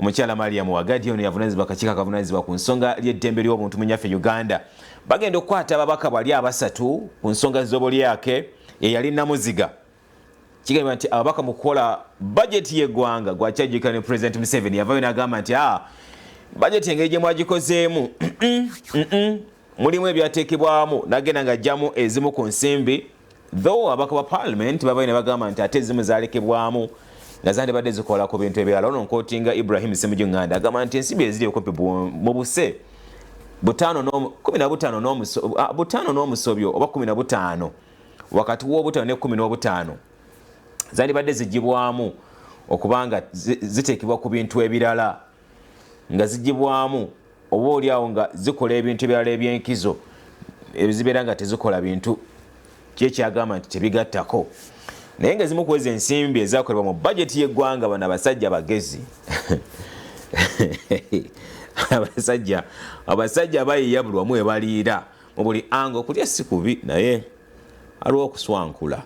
Omukyala Mariam Wagadi ono yavunanyizibwa akakiiko akavunanyizibwa ku nsonga ly'eddembe ly'obuntu mu nyaffe Uganda. Bagenda okukwata ababaka bali abasatu ku nsonga z'obulyake eyali namuziga. Kigambibwa nti ababaka mu kukola bajeti y'eggwanga gwakyajjukira ne President Museveni yavayo n'agamba nti a bajeti engeri gye mwagikozeemu mulimu ebyateekebwamu, n'agenda ng'aggyamu ezimu ku nsimbi, though ababaka ba parliament bavayo ne bagamba nti ate ezimu zalekebwamu nga zandibadde zikola ku bintu ebirala. Ono nquotinga Ibrahim Ssemujju Nganda, agamba nti ensimbi eziri okumpi mu buse 15 n'omusobyo oba 15, wakati w'obutaano ne 15, zandibadde zigibwamu okubanga ziteekebwa ku bintu ebirala, nga zigibwamu oba oliawo nga zikola ebintu ebirala ebyenkizo ezibeera nga tezikola bintu kyekyagamba nti tebigattako. Naye nga zimu kweza ensimbi ezakolebwa mu bajeti y'eggwanga, bano abasajja bagezi, abasajja bayiya buli wamu ebaliira mu buli ango. Okulya si kubi, naye aliwo okuswankula.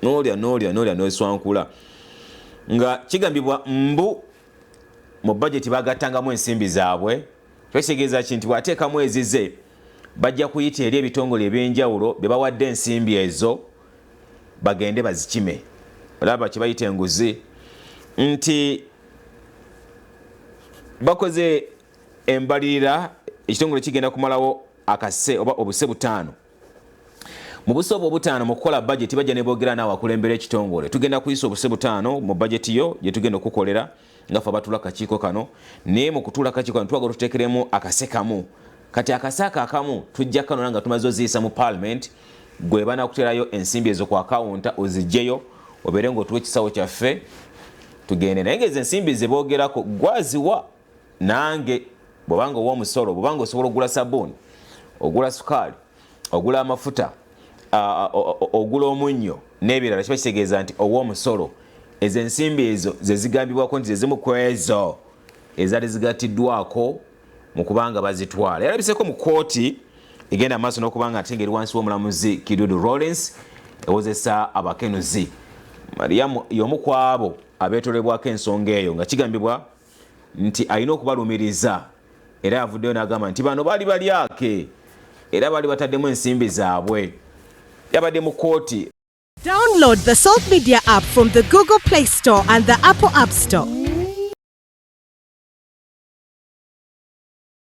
Nolya, nolya, nolya, noswankula. Nga kigambibwa mbu mu bajeti bagattangamu ensimbi zaabwe. Kyekitegeeza ki? Nti bw'ateekamu ezize, bajja kuyita eri ebitongole ebyenjawulo bye bawadde ensimbi ezo bagende bazikime. Olaba kye bayita enguzi, nti bakoze embalirira, ekitongole kigenda kumalawo akase oba obuse 5. Mu buse obwo 5, mu kukola bajeti bajja ne boogera naawe akulembera ekitongole: tugenda kuyisa obuse 5 mu bajeti yo gye tugenda okukolera nga fe abatula kakiiko kano, naye mu kutuula kakiiko kano twagala tuteekeremu akase kamu. Kati akase ako akamu tujja kanona nga tumaze oziyisa mu parliament. Gwe banakuterayo ensimbi ezo ku akawunta, ozigyeyo obeere ng'otuwa ekisawo kyaffe tugende. Naye ngaezo ensimbi ze boogerako gwaziwa nange bwobanga owa omusolo, bwobanga osobola okugula sabuuni, ogula sukaali, ogula amafuta, ogula omunnyo n'ebirala, kiba kitegeeza nti owa omusolo. Ezo ensimbi ezo ze zigambibwako nti zezimu ku ezo ezaali zigattiddwako mu kubanga bazitwala. Yalabiseko mu kooti egenda maaso n'okubanga ate ngeri wansi w'omulamuzi Kidudu Lawrence ewozesa abakenuzi. Mariamu y'omu ku abo abeetolebwako ensonga eyo, nga kigambibwa nti alina okubalumiriza, era avuddeyo n'agamba nti bano baali balyake era baali bataddemu ensimbi zaabwe. Yabadde mu kooti. Download the Salt Media app from the Google Play Store and the Apple App Store.